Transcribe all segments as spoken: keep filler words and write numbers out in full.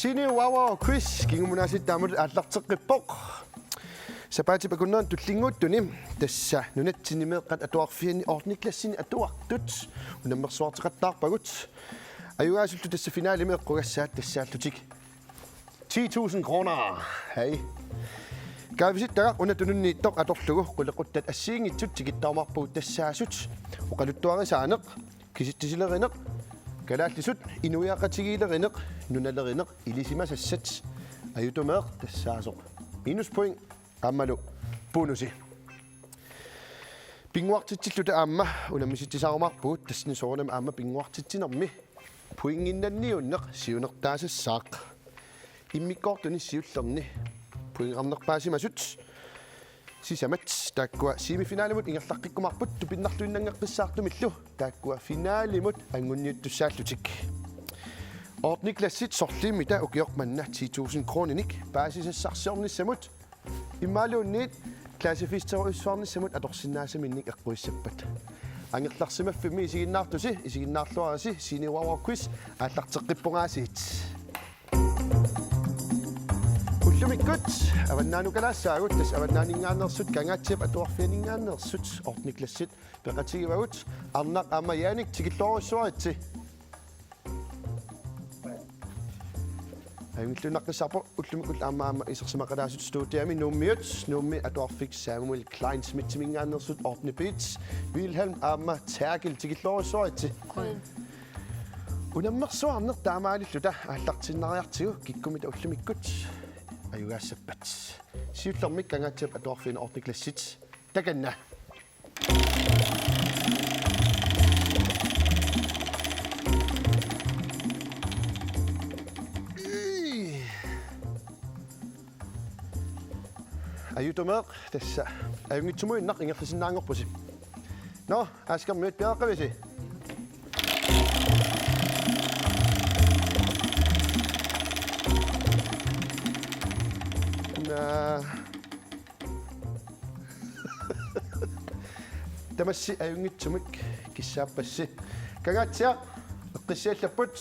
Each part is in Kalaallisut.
Senior Wow Wow Quiz kingumut aasiit taamatut aallarteqqippoq. Sapaatip akunnerani tullinnguuttuni tassa nunatsinni meeqqat atuarfianni ottende klassini atuartut unammersuarteqattaarpagut. Ajugaasullu tassa finalemi eqqugassaat tassaallutik ti tusind kroner. Hej. Kaavisittagaq una tununniittoq atorlugu qulequttat assigiinngitsut tikittaarumaarpagut tassaasut: oqaluttuarisaaneq, kisitsisilerineq, kalaallisut inuiaqatigiilerineq, nunalerineq, ilisimasassat. Ajutumeeq tassaasoq minuspoint aammalu bonusi. Pinnguartitsilluta aamma unammissisaarumaarpugut, tassani soorunami aamma pinnguartitsinermi pointinnanniunneq siunertaasassaaq. Immikkoortuni siullerni pointeqarnerpaasimasut sisamat taakkua semifinalemut ingerlaqqikkumaarput tupinnarluinnanngeqqissaartumillu taakkua finalemut anguniuttussaallutik. Ottende klassit sorlimmita ukioq manna ti tusind kroninik paasisassarsiornissamut imaluunniit klassefesterujussuarnissamut atorsinnaasaminnik eqqugissappat. Angerlarsimaffimmi isiginnaartusi, isiginnaarluarisi Senior Wow Wow Quiz aallarteqqippoq aasiit. Ullumikkut avannaanukalaassagut, tassa avannaaninngaanneersut, Kangaatsiap atuarfianinngaanneersut, ottende klassit peqatigivagut. Arnaq aamma Jannik tikilluarujussuaritsi. Ajunngilluinnaqqissaarpoq, ullumikkut aamma, aamma isersimaqalaasut studiami Nuummiut, Nuummi atuarfik Samuel Kleinschmidtiminngaanneersut ottende B, Wilhelm aamma Terkel tikilluarujussuaritsi. Qujan. Unammersuarneq taamaalilluta aallartiinnariartigu kikkummita ullumikkut ajugaassappat. Siullermik Kangaatsiap atuarfiani ottende klassit takanna. Ajutumeeq tassa ajunngitsumuinnaq ingerlasinnaanngorpusi. Nå, Askermiut, piareeqqavisi? Naa. Tamassi ajunngitsumik kissaappassi. Kangaatsiaq, eqqissiallapput.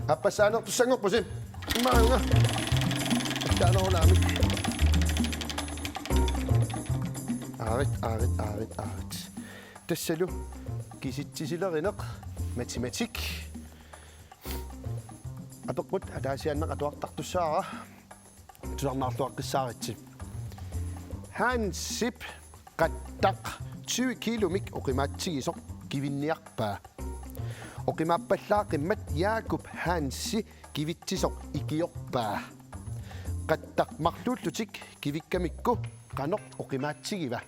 Aappassaaneertussanngorpusi. Immaqa ajunngilaq. Allaanerulaamik. Aarit, aarit, aarit, aarit. Tassalu kisitsisilerineq, matematik. Apeqqut ataasiaannaq atuartartussaavara. Tusarnaarluaqqissaaritsi. Hansip qattaq tyve kilomik oqimaatsigisoq kivinniarpaa. Oqimaappallaaqimmat Jaakup Hansi kivitsisoq ikiorpaa. Qattaq marluullutik kivikkamikku qanoq oqimaatsigiva?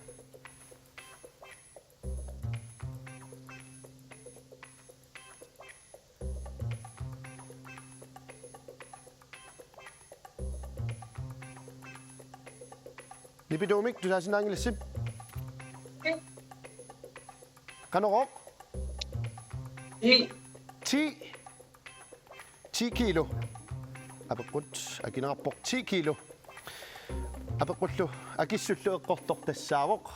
Nipituumik tusaasinnaanngilassi. Qanorooq? Ti. Ti. Ti kilo. Apeqqut akineqarpoq ti kilo. Apeqqullu akissullu eqqortoq tassaavoq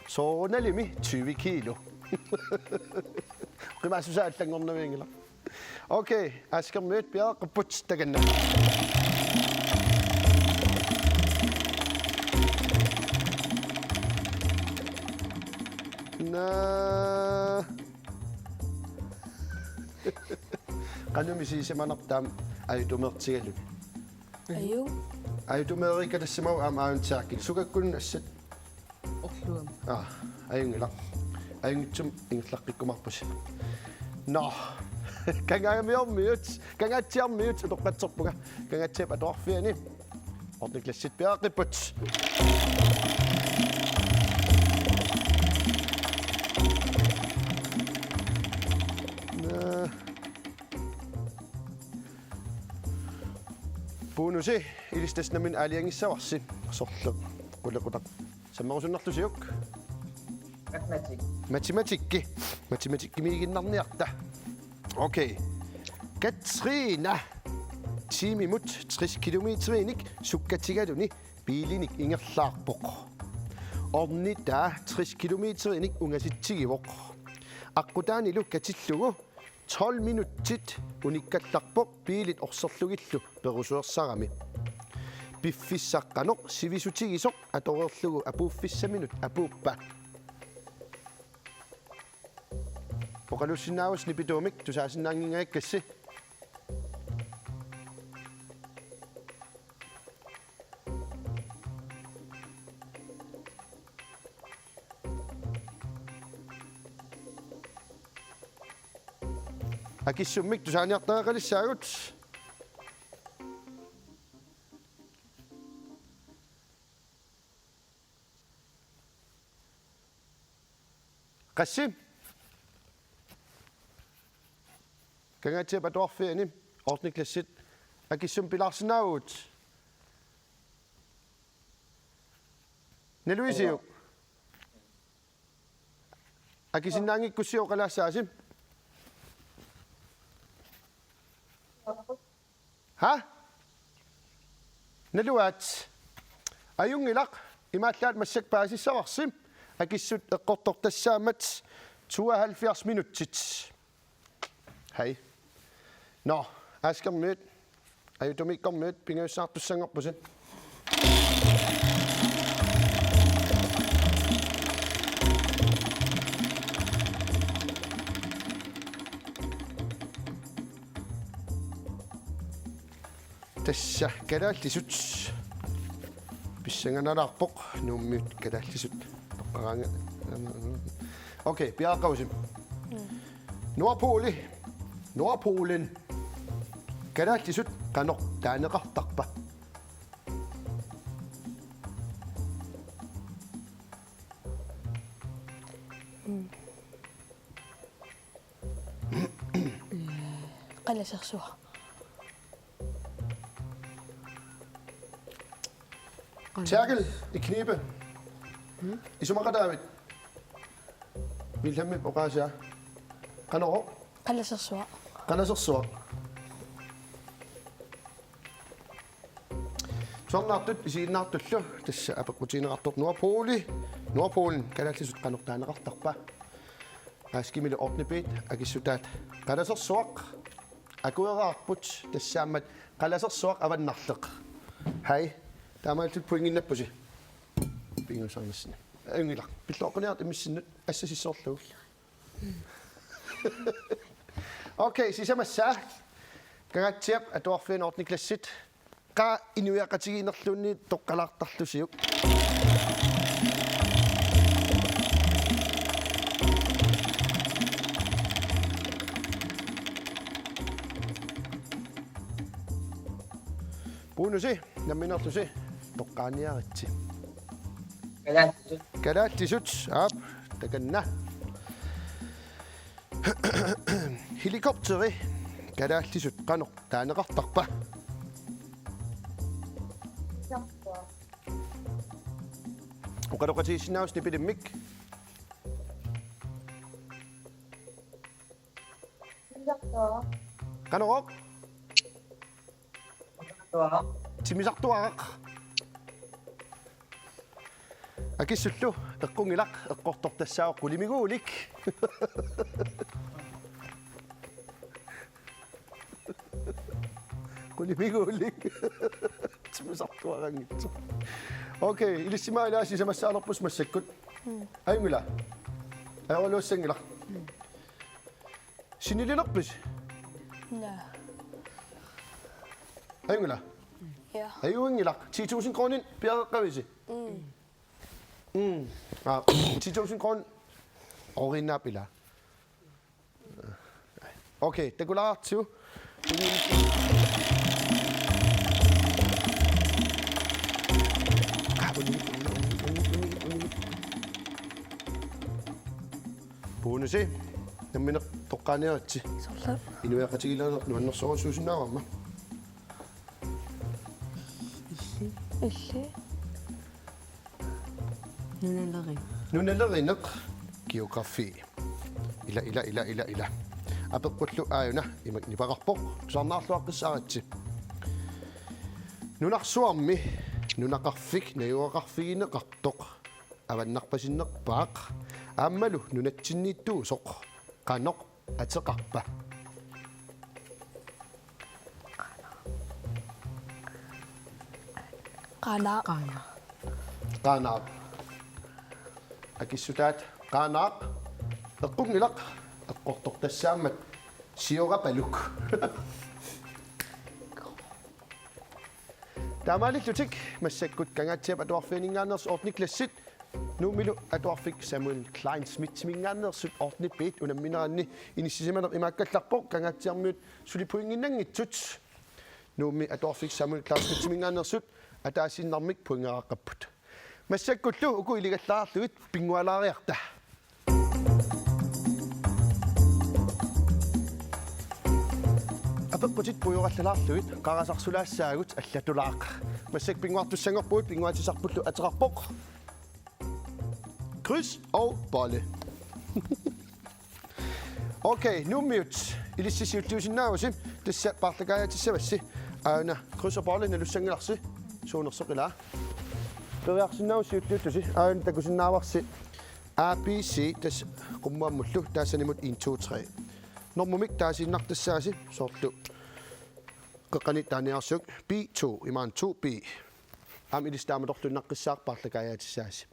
soorunalimi tyve kilo. Qimaassusaa allanngornavianngilaq. Okay, Askermiut, piareeqqapput takanna. Naa. Qanoq misilissimanarpa taama ajutumeertigaluni? Aju. Ajutumeeriikkatassimavoq aamma aajuna Terkel. Sukakkununnga assat? Orluam. Aa, ajunngilaq. Ajunngitsumik ingerlaqqikkumaarpusi. Nå. Kangaamiormiut, Kangaatsiarmiut utoqqatserpunga. Kangaatsiap atuarfiani ottende klassit piareeqqipput. Naa. Bonusi ilissi tassa nammineq aalajangissavarsi, sorleq qulequtaq sammerusunnarlusiuk. Matematik. Matematikki. Matematikkimiiginnarniarta. Okay. Katrina tiimimut tres kilometerinik sukkatigaluni biilinik ingerlaarpoq. Ornitaa tres kilometerinik ungasitsigivoq. Aqqutaanilu katillugu tolv minutsit unikkallarpoq biilit orserlugillu perusuersarami. Piffissaq qanoq sivisutigisoq atoreerlugu apuuffissaminut apuuppa? Oqaluussinnaavasi nipituumik tusaasinnaanngingajakkassi. Akissummik tusaaniartariaqalissaagut. Qassi? Kangaatsiap Atuarfiani ottende klassit akissummik pilaarsinnaavugut? Naluisiuk? Akisinnaanngikkussiuk oqalaassaasi? Ha? Naluaat. Ajunngilaq, imaallaat massakkut paasissavarsi. Akissut eqqortortassaammat tooghalvfjerds minutsit. Hej. Nå, Askermiut, Ajutumiikkormiut, pingajussaartussanngorpusi. Tassa kalaallisut. Pissanganalaarpoq Nuummiut kalaallisut. Toqqaraanga. Okay, piareeqqavusi. Nordpoli. Nordpolen. Kalaallisut qanoq taaneqartarpa? Qalasersuaq. Terkel i knibe. Isumaqataavit? Vilhelmip oqaasia. Qanoq? Qalasersuaq. Qalasersuaq. Tusarnaartut isiginnaartullu tassa apeqqutigineqartoq Nordpoli. Nordpolen kalaallisut qanoq taaneqartarpa? Askimilu ottende B-t akissutaat qalasersuaq akueraarput, tassaammat qalasersuaq avannarleq. Hej. Taamaalillutit pointinnappusi. Pingajussaarnissani. Ajunngilaq. Pilluaqquniarta imissinnut assasissorlugu. Okay, sisamassaa. Kangaatsiap Atuarfiani ottende klassit. Qaa inuiaqatigiinnerluunniit toqqalaartarlusiuk. Bonusi, nammineerlusi, toqqaaniaritsi. Kalaallisut. Kalaallisut, aap, takanna. Helikopteri, kalaallisut qanoq taaneqartarpa? Oqaloqatigiissinnaavusi nipilimmik. Qanoq? Timmisartuaraq. Akissullu eqqunngilaq, eqqortortassaavoq qulimiguulik. Qulimiguulik. Timmisartuaranngitsoq. Okay, ilissimaa ilaa sisamassaalerpusi massakkut. Ajunngila? Ajoraluassanngilaq. Sinililerpisi? Naa. Ajunngila? Ja. Ajunngilaq. Ti tusind kroner piareeqqavisi? Mm. Mm. Ah, ti tusind kroner. Oriinnaap ilaa. Okay, takulaartigu. Bonusi, nammineq toqqaaniaritsi. Sorleq. Inuiaqatigiinnut nuannersorujussuusinnaavarma. Illit. Illit. Nunalerineq. Nunalerineq. Geografi. Ila, ila, ila, ila, ila. Apeqqullu aajuna imak nipaqarpoq. Tusarnaarluaqqissaaritsi. Nunarsuarmi nunaqarfik najugaqarfigineqartoq avannarpasinnerpaaq aammalu nunatsinniittuusoq qanoq ateqarpa? Qaanaaq. Qaanaaq. Qaanaaq. Akissutaat Qaanaaq. Eqqunngilaq. Eqqortortassaammat Siorapaluk. Taamaalillutik massakkut Kangaatsiap Atuarfianinngaanneersut ottende klassit Nuummilu Atuarfik Samuel Kleinschmidtiminngaanneersut ottende B-t unammineranni inissisimaneq imaakkallarpoq, Kangaatsiarmiut suli pointinnanngitsut Nuummi Atuarfik Samuel Kleinschmidtiminngaanneersut ataasiinnarmik pointeqaqqapput. Massakkullu uku iligallaarlugit pinngualaariarta. Apeqqutit pujorallalaarlugit qarasarsulaassagut allatulaaq. Massakkut pinnguartussanngorpugut, pinnguaatissarpullu ateqarpoq. Kryds og bolle. Okay, Nuummiut. Ilissi siulliusinnaavusi, tassa paarlakaajatissavassi. Aana kryds og bolle nalussanngilarsi. Suunersoq ilaa. Periarsinnaavusi siulliullusi. Aana takusinnaavarsi A B C, tassa qummuammullu, taassanimut en, to, tre. Normumik taasiinnartassaasi, soorlu qeqqani taaniarsuk B to, imaluunniit to B. Aamma ilissi taamatorluinnaqqissaaq paarlakaajatissavassi.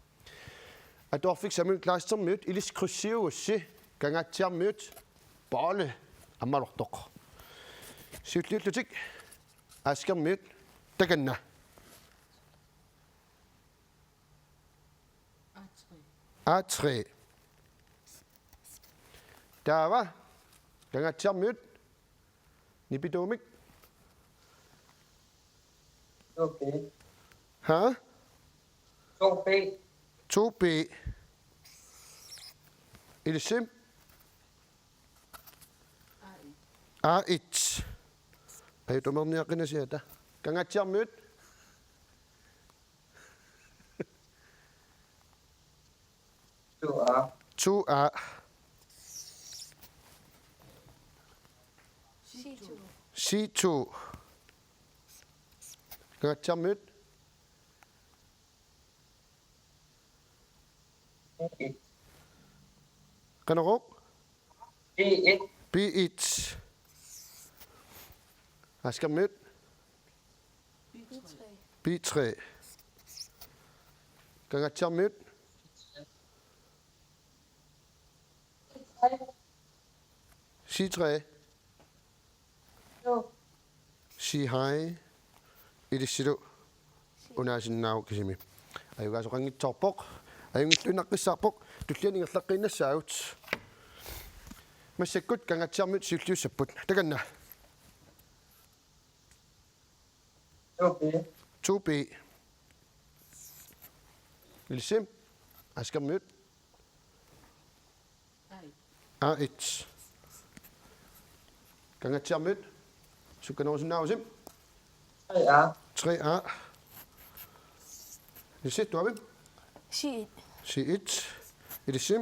Atuarfik Samuel Kleistermiut ilissi krydsiugussi, Kangaatsiarmiut bolle ammalortoq. Siulliullutik Askermiut, takanna. A tre. Taava Kangaatsiarmiut nipituumik. Okay. Ha? To B. To B. Ilissi? A et. Ajutoorniaqqinasiata. Kangaatsiarmiut? To A. To A. C to. C to. Kangaatsiarmiut? Qanoq? B et. B et. Askermiut? B tre. B tre. Kangaatsiarmiut? C tre. C high. Ilissilu unaasinnaavoq kisimi. Ajugaasoqanngitsoorpoq. Ajunngilluinnaqqissaarpoq. Tulliani ingerlaqqiinnassaagut. Massakkut Kangaatsiarmiut siulliussapput. Takanna. To B. To B. Ilissi? Askermiut? A et. Kangaatsiarmiut? Sukkanerusinnaavusi? Tre A. Tre A. Ilissi, tuavi? C et. C et. Ilissi?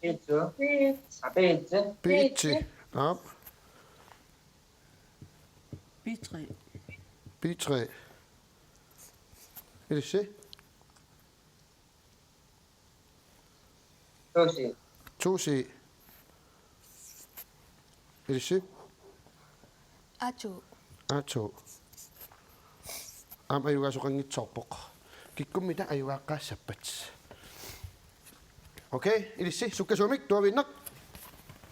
B to. B et. B et. Aap. B tre. B tre. Ilissi? To C. To C. Ilissi? A to. A to. Aamma ajugaasoqanngitsoorpoq. Kikkummita ajugaaqqaassappat? Okay, ilissi sukkasuumik tuaviinnaq?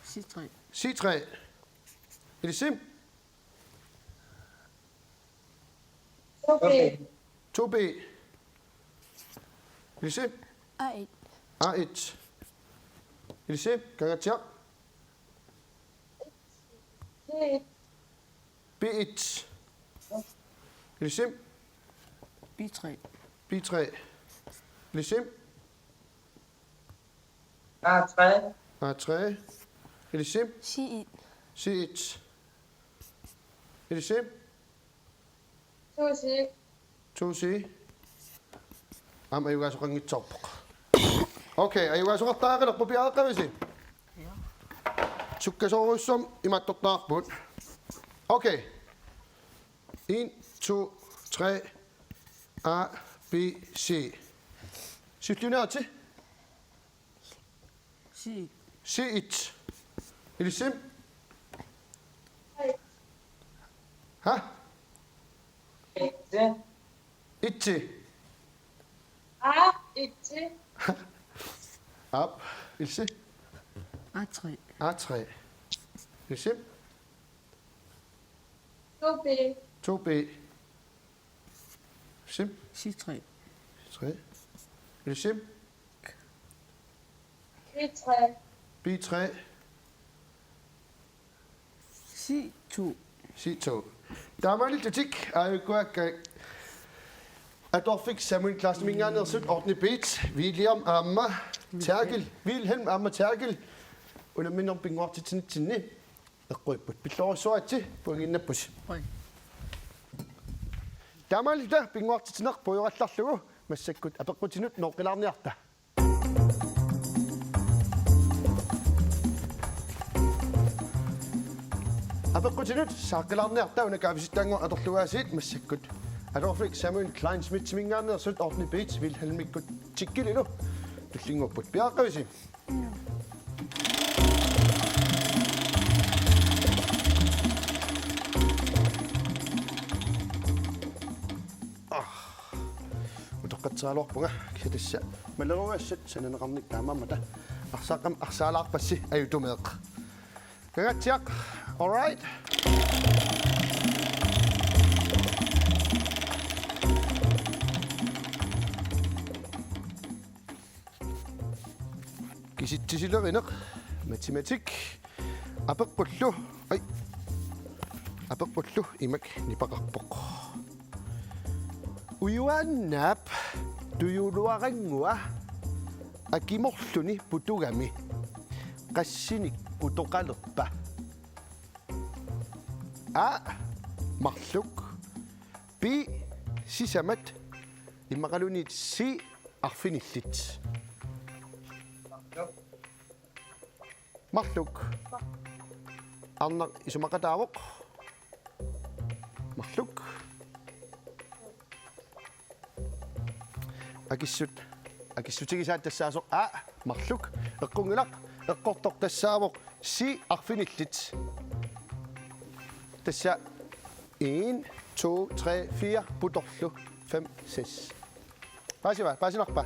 C tre. C tre. Ilissi? To B. To B. Ilissi? A et. A et. Ilissi? Kangaatsiaq? B et. B et. Ilissi? B tre. B tre. Ilissi? A tre. A tre. Ilissi? C et. C et. Ilissi? To C. To C. Aamma ajugaasoqanngitsoorpoq. Okay, ajugaasoqartariaqalerpoq, piareeqqavisi? Sukkasoorujussuarmik imaattortaqarpugut. Okay. En, to, tre, A, B, C. Siulliuneeritsi? C. C et. Ilissi? Ha? Ette. Ette. A ette. Aap, Ilse? A tre. A tre. Ilse? To B. To B. Ilse? C tre. C tre. Ilse? B tre. B tre. C to. C to. Taamaalillutik aajukua Atorfik Samuel Clausenimingaanneersut ottende B-t, William aamma Terkel, Wilhelm aamma Terkel, unamminermi pinnguartitsinitsinni eqquipput. Pillorujussuaritsi, pointinnappusi. Oi. Taamaalilluta pinnguartitsineq puigorallarlugu massakkut apeqqutinut noqqilaarniarta. Apeqqutinut saaqqilaarniarta, una kaavisittaannguaq atorlugu aasiit massakkut Atorfik Samuel Kleinschmidtimingaanneersut ottende B-t Wilhelmikkut Tjekkililu tullinnguupput. Piareeqqavisi? Ah. Utoqqatseraluarpunga, kisianni tassa maleriuassat sananeqarneri taamaammata. Arsaaqqamik arsaalaarpassi ajutumeeq. Kangaatsiaq, all right. Kisitsisilerineq, matematik, apeqqullu, ai, apeqqullu imak nipaqarpoq. Ujuaannaap tujuluarannguaq akimorluni putugami qassinik putoqalerpa? A, marluk. B, sisamat. Immaqaluunniit C, arfinillit. Marluk. Arnaq isumaqataavoq. Marluk. Akissut, akissutigisaat tassaasoq A, marluk. Eqqunngilaq, eqqortoq tassaavoq C, arfinillit. Tassa en, to, tre, fire, putorlu, fem, seks. Paasiva, paasinarpa?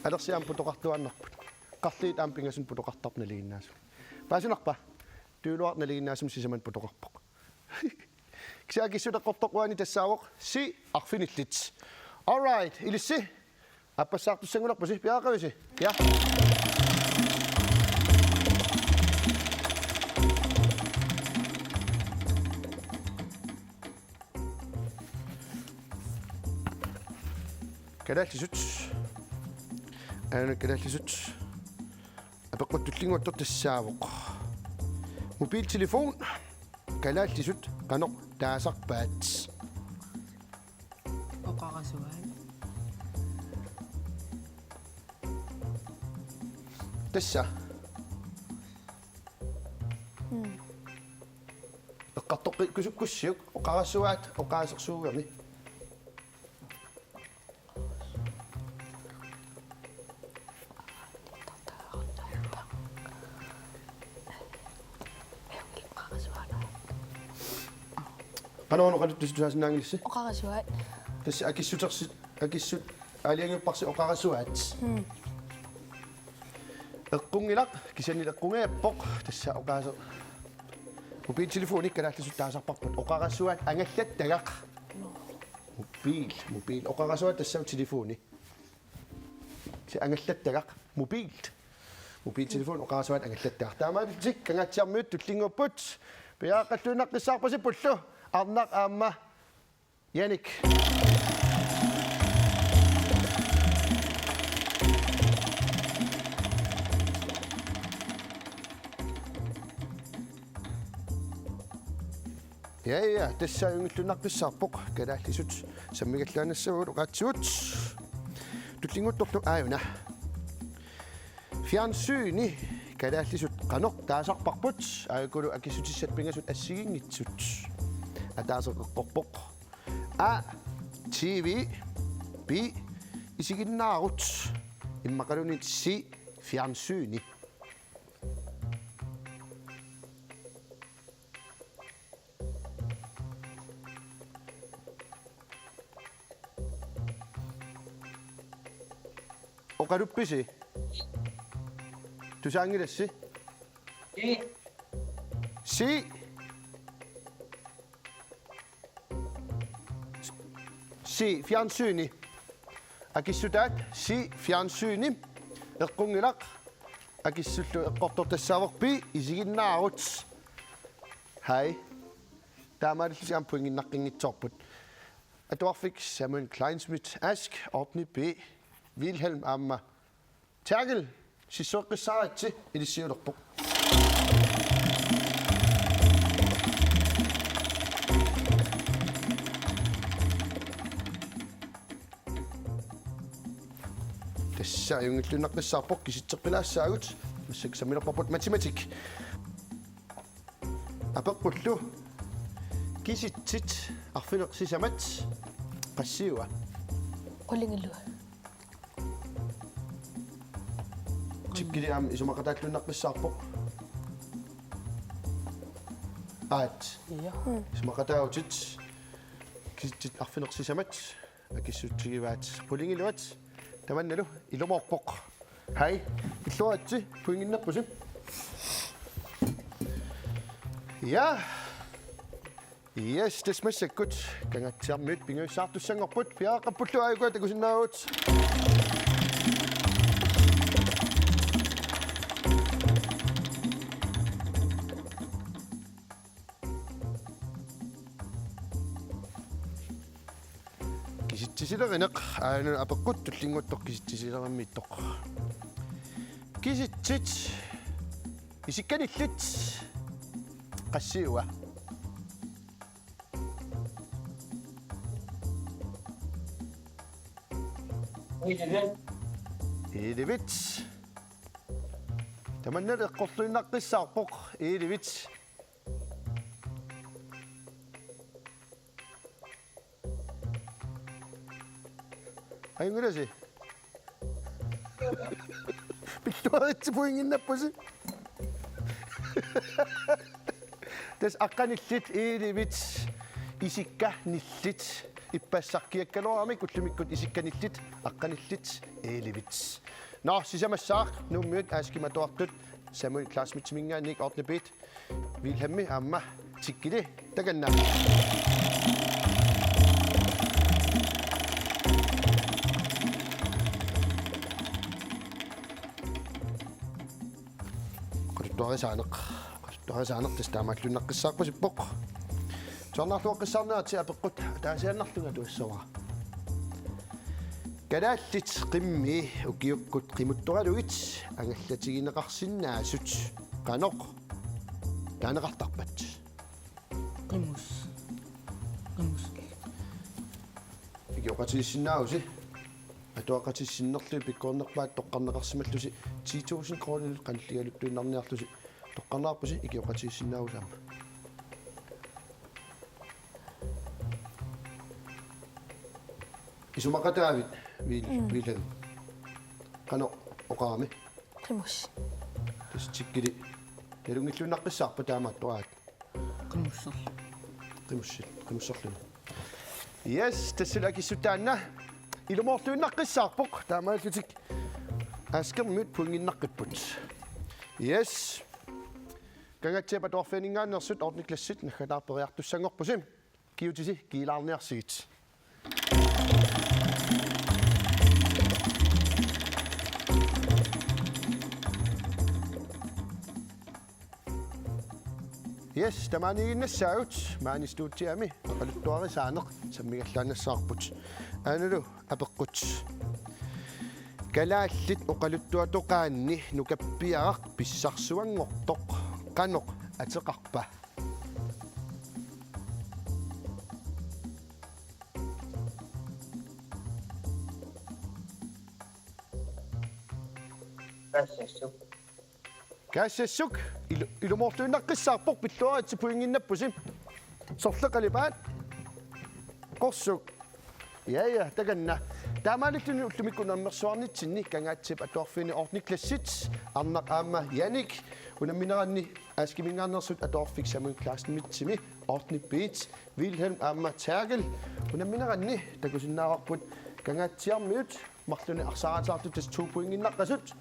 Alersit aamma putoqartuaannarput. Qarliit aamma pingasunut putoqartarput nalinginnaasumik. Paasinarpa? Tujuluartoq nalinginnaasumik sisamanut putoqarpoq. Kisianni akissut eqqortoq uani tassaavoq C, arfinillit. All right, ilissi. Appassaartussanngulerpusi, piareeqqavisi? Ja. Kalaallisut. Aana kalaallisut. Apeqqut tullinnguuttoq tassaavoq: mobiltelefon kalaallisut qanoq taasarpaat? Oqarasuaat. Tassa. Mm. Eqqartoqqikkusukkussiuk, oqarasuaat oqaasersuugami. Qanoq oqaluttusi tusaasinnaanngilasi? Oqarasuaat. Tassa akissutersi, akissut aalajangiupparsi oqarasuaat. Mm. Eqqunngilaq, kisianni eqqungajappoq, tassa oqaaseq. Mobiltelefoni kalaallisut taasarparput. Oqarasuaat angallattagaq. Mobil, mobil. Oqarasuaat tassa telefoni. Kisianni angallattagaq. Mobil. Mobiltelefon oqarasuaat angallattagaq. Taamaalillutik Kangaatsiarmiut tullinnguupput. Piareeqqalluinnaqqissaarpasi pullu. Arnaq aamma Jannik. Ja, ja, tassa ajunngilluinnaqqissaarpoq, kalaallisut sammigallaannassavagut oqaatsivut. Tullinnguuttorlu aajuna. Fjernsyni kalaallisut qanoq taasarparput? Aajukulu akissutissat pingasut assigiinngitsut. Ataaseq eqqorpoq: A, T V, B, isiginnaarut, immaqaluunniit C, fjernsyni. Oqaluppisi? Tusaanngilassi? Si. Si fjernsyni. Akissutaat si fjernsyni. Eqqunngilaq. Akissullu eqqortoq tassaavorpii isiginnaarut. Hej. Taamaalillusi aamma pointinnaqqinngitsoorput. Atuarfik Samuel Kleinschmidt Ask, Ortny B. Vilhelm aamma Terkel, sissueqqissaaritsi ilissiulerpoq. Tassa ajunngilluinnaqqissaarpoq, kisitseqqilaassaagut, massakkut sammilerparput matematik. Apeqqullu: Kisitsit arfineq-sisamat qassiua? Qulingiluat. Tikkili aamma isumaqataalluinnaqqissaarpoq. Aat. Ja. Isumaqataavutit. Kisitsit arfineq-sisamat akissutsigivaat qulingiluat. Tamannalu ilumoorpoq. Hej. Pilluaritsi pointinnappussi. Ja. Yes, tassa massakkut Kangaatsiarmiut pingajussaartussanngorput, piareeqqappullu aajuku takusinnaavugut. Kisitsisilerineq, aana apeqqut tullinnguuttoq kisitsisilerimmiittoq. Kisitsit isikkanillit qassiua? Elleve. Ellevit. Tamanna eqqorluinnaqqissaarpoq, ellevit. Ajunngilasi? Pilluaritsi pointinnappussi. Tassa aqqanillit, ellevit, isikkanillit. Ippassaq kiakkaluaramik ullumikkut isikkanillit, aqqanillit, ellevit. Nå, sisamassaaq Nuummiut Askimik atuartut, Samuel Kleinschmidtiminngaanniit Ortny B-t Vilhelmi aamma Tikkili, takanna. Oqaluttuarisaaneq. Oqaluttuarisaaneq tassa taamaalluinnaqqissaarpasippoq. Tusarnaarluaqqissaarneratsi apeqqut ataasiinnarlugit atugassavara. Kalaallit qimmii ukiukkut qimuttoralugit angallatigineqarsinnaasut qanoq taaneqartarpat? Qimus. Qimus. Ikioqatigiissinnaavusi? Atuaqatigiit sinnerlugit pikkorinnerpaat toqqarneqarsimallusi ti tusind kroninut qanilligaluttuinnarniarlusi toqqarneqarpusi, ikioqatigiissinnaavusi aamma. Isumaqataavit, Vil-, mm, Vilhelm? Qanoq oqarami? Qimus. Tassa Tikkili. Nalunngilluinnaqqissaarpa taamaattoq aat? Qimusserlu. Qimussit, qimusserluni. Yes, tassalu akissut taanna. Ilumoorluinnaqqissaarpoq, taamaalillutik Askermiut pointinnaqqipput. Yes. Kangaatsiap Atuarfianinngaanneersut ottende klassit naggataarperiartussanngorpusi. Kiutisi kiilaarniarsigit. Yes, tamaaniiginnassaagut maani studiami oqaluttuarisaaneq sammigallaannassavarput. Aanalu apeqqut. Kalaallit oqaluttuatoqaanni nukappiaraq pissarsuanngortoq qanoq ateqarpa? Kaassassup. Kaassassup, ilu-, ilumoorluinnaqqissaarpoq, pilluaritsi pointinnappusi. Sorleq qalipaat. Qorsuk. Ja, ja, takanna. Taamaalilluni ullumikkut nammersuarnitsinni Kangaatsiap Atuarfiani ottende klassit, Arnaq aamma Jannik, unammineranni Askiminngaanneersut Atuarfik Samuel Kleinschmidtimi, ottende B-t, Vilhelm aamma Terkel, unammineranni takusinnaavarput Kangaatsiarmiut marlunnik arsaarataartut tassa to pointiinnarput.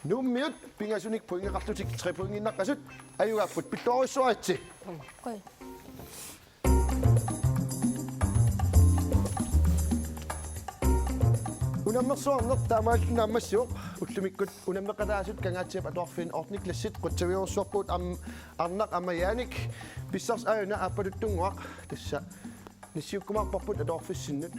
Nuummiut pingasunik pointeqarlutik tre pointiinnarput. Ajugaapput, pilluarissuaritsi. Qoj. Unammersuarneq taamaalilluni naammassivoq. Ullumikkut unammeqataasut Kangaatsiap atuarfiani ottende klassit qutsavigerussuarput am-, arnaq aamma Jaanik. Pissarsiaq aajuna aappaluttunnguaq, tassa nassiukkumaarparput atuarfissinnut.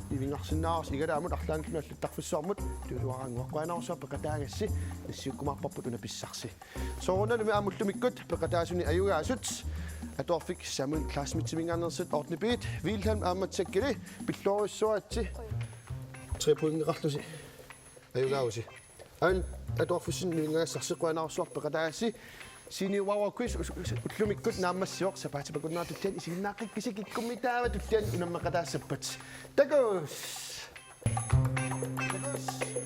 Nivingarsinnaavarsi igalaamut arlaannullu allattarfissuarmut. Tuusuaraannguaq, qujanarsuaq peqataagassi, nassiukkumaarparput una pissarsi. Soorunalumi aamma ullumikkut peqataasuni ajugaasut atuarfik Samuel Clausemitsimingaanneersut ottende B-t, Vilhelm aamma Tsekkili, pilluarissuaritsi. Tre pointeqarlusi ajugaavusi. Aana atuarfissinni nivinngassarsi, qujanarsuaq peqataagassi. Senior Wow Quiz us-, us-, ullumikkut naammassivoq, sapaatip akunnerata tulliani isiginnaaqqigisi, kikkummitaava tulliani unammeqataassappat. Takuss. Takuss.